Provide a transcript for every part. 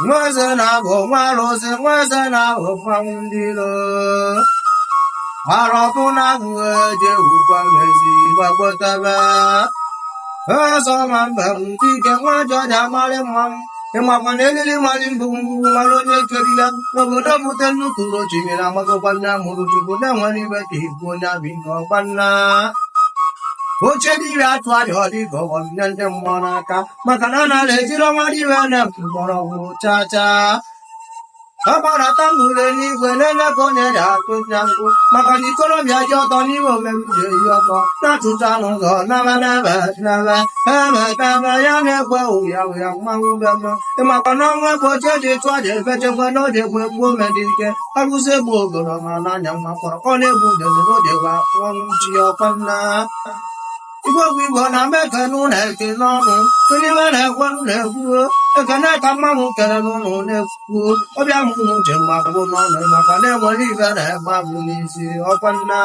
Nwa eze na-abụ nwa arụsị, nwa eze na-abụ mmanwụ ndị ilo. Arọpụ na agụ eje wukwa mezi gbagbotebe. Eze ma mba dike nwa jọja marị mmanwụ. Ịmakwa na elili mali mgbugbu mara onye kerila n'obodo bute nnukwu osimiri amagokwa nne mụrụ Chukwu na-enwere ibe ka ibu onye abụ ihe ọgba nna. Oche dibịa atụ aja ọ dị ka ọgbọ nye ndị mmụọ n'aka maka na a nara ejiri ọnwa dibịa na mgbọrọgwụ chaa chaa. Ọ gbarata mbụle n'igwe na-enye ka onye ji atụ nya nkwụ maka na ikorobịa ji ọtọ n'ime omemme ji eyi ọtọ na-atụta n'ụzọ naba n'ebe n'ebe ebe ebe ya na-ekwe ụya ụya mmanwụ beme. Ịmakwa na ọnwa ebe oche ji tụ aja ebechekwa na ojekwe egbu ome dị ike arụsị egbu ogoro ma n'anya mma kwọrọ ọ na-egbu udele n'ojekwe ọnwụ chi ya ọkwa nna. Igwe bụ igwe na mekene ụlọ eke n'ọnụ onye na-ekwe na-ekwu ekene ka mmanwụ kere n'ụlọ na-ekwu ọbịa mụ n'uche mgbagbo n'ọnụ makwa na-enwere ibe na-egbe abụ n'isi ọkwa nna.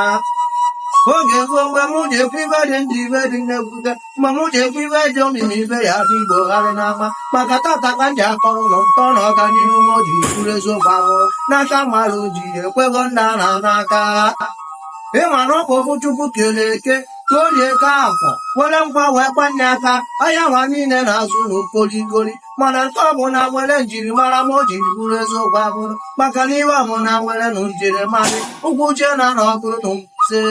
Oge gboo mgbe mụ ji ekwu ibe dị ndị ibe dị nnekwute mgbe mụ ji ekwu ibe dị omimi ibe ya dị igbo gharị n'ama maka tata ka nji akọrọ ụlọ ntọ na ọganihu m ji kwuru eziokwu ahụrụ n'aka mmadụ ji ekwego nna na n'aka. Ịma na ọ bụ okwu Chukwu kere eke ka o ji eke afọ were ngwa wee gbanye aka ahịa nwa niile na-azụ n'okolikoli mana nke ọbụla nwere njirimara ma o jiri bụrụ eziokwu abụrụ maka na iwe ọbụla nwere na njirimara ụkwụ jee na na ọkụrụ nse.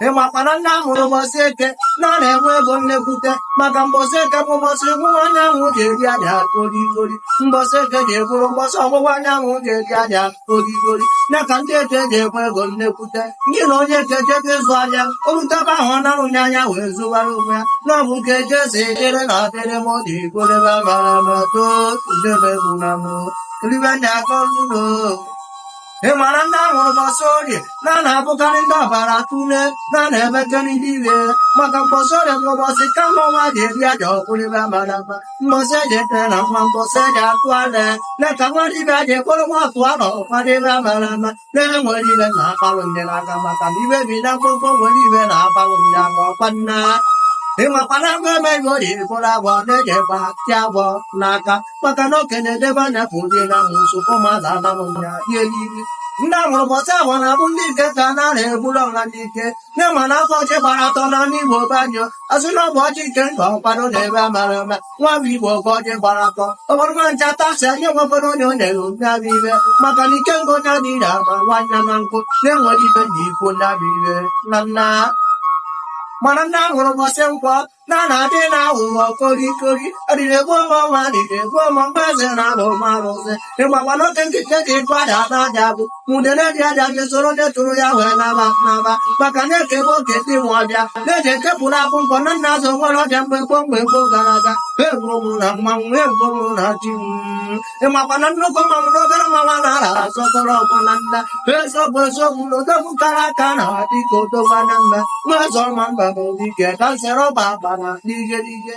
Ịmakwa na nne amụrụ ụbọchị eke na a na-enwe ego nnekwute maka mbọsị eke bụ ụbọchị ọgwụgwọ anyanwụ ji eri aja kolikoli mbọsị eke ji ebụrụ mbọsị ọgwụgwọ anyanwụ ji eri aja kolikoli ya ka ndị eke ji enwe ego nnekwute ndị na onye eke jebe ịzụ ahịa orutebe ahụ ọ narụnye anya wee zụwara onwe ya na ọ bụ nke eke si dịrị na adịrị ma ọ dị igorebe mara ma too udebe bụ na mụ ribe ndị aka ọrụ. Ị mara ndị ahụrụ mbọsị orie na a na-abụkarị ndị ọbara tụle na a na-emekarị ndị ire maka mbọsị orie bụ ụbọchị ka n'ọnwa ji eri aja ọkwụrịba mara mma mbọsị eji ete na nwa mbọsị eji atụ ale na ka nwa dibịa ji ekporo nwa atụ arọ ọkwadebe mara mma na-enwere ibe na-akparụ ndị n'aka maka na ibe bi na mkpụmkpụ nwere ibe na-akparụ ndị aka ọkwa nna. Ịmakwa na agwọ emeghị o ji bụrụ agwọ na-ejekwa atị agwọ n'aka maka na okenye debe anya pụrụ na musu ụmụazụ anamụ ya rie n'ili. Ndị amụrụ ụbọchị ahụ na-abụ ndị ike ka a nara egburu ọha n'ike nye ma na afọ ọchị gbara atọ na ndị Igbo banyo asị na ọ bụ ọchị nke nke ọkwado na-ebe amara ama nwa bụ Igbo ka ọchị gbara atọ ọ bụrụ nwa ncha tasị anyị nwekwara onye o nyere onye ibe maka na ike ngo onye adịghị ama nwanne na nkụ na-enwere ibe na ikwu ndị abụ ibe na nna mana ndị ahụrụ ụbọchị nkwọ na na-adị na aghụghọ korikori adịrị egbu ọma ọnwa adịrị egbu ọma mgbaeze na abụ marụzi ịgbakwa n'oke nkike ji ịtụ aja na aja bụ udene dị aja gị soro onye tụrụ ya wee naba naba maka na ekebe oke ndị nwe ọbịa na-eji ekepụrụ akwụ nkwọ na nna azụ nwere ọbịa mgbe gboo mgbe gboo gara aga egbuo m na mmanwụ egbuo m na ji m. Ịmakwa na nnukwu mmanwụ na obere mmanwụ na-ara asọtọrọ ọgbọ na nna eziokwu eziokwu na odogwu kara aka na adị ka odogwu anya mma nwa eze ọma mba bụ dike ka nsere ọgba akpa na n'ige n'ige.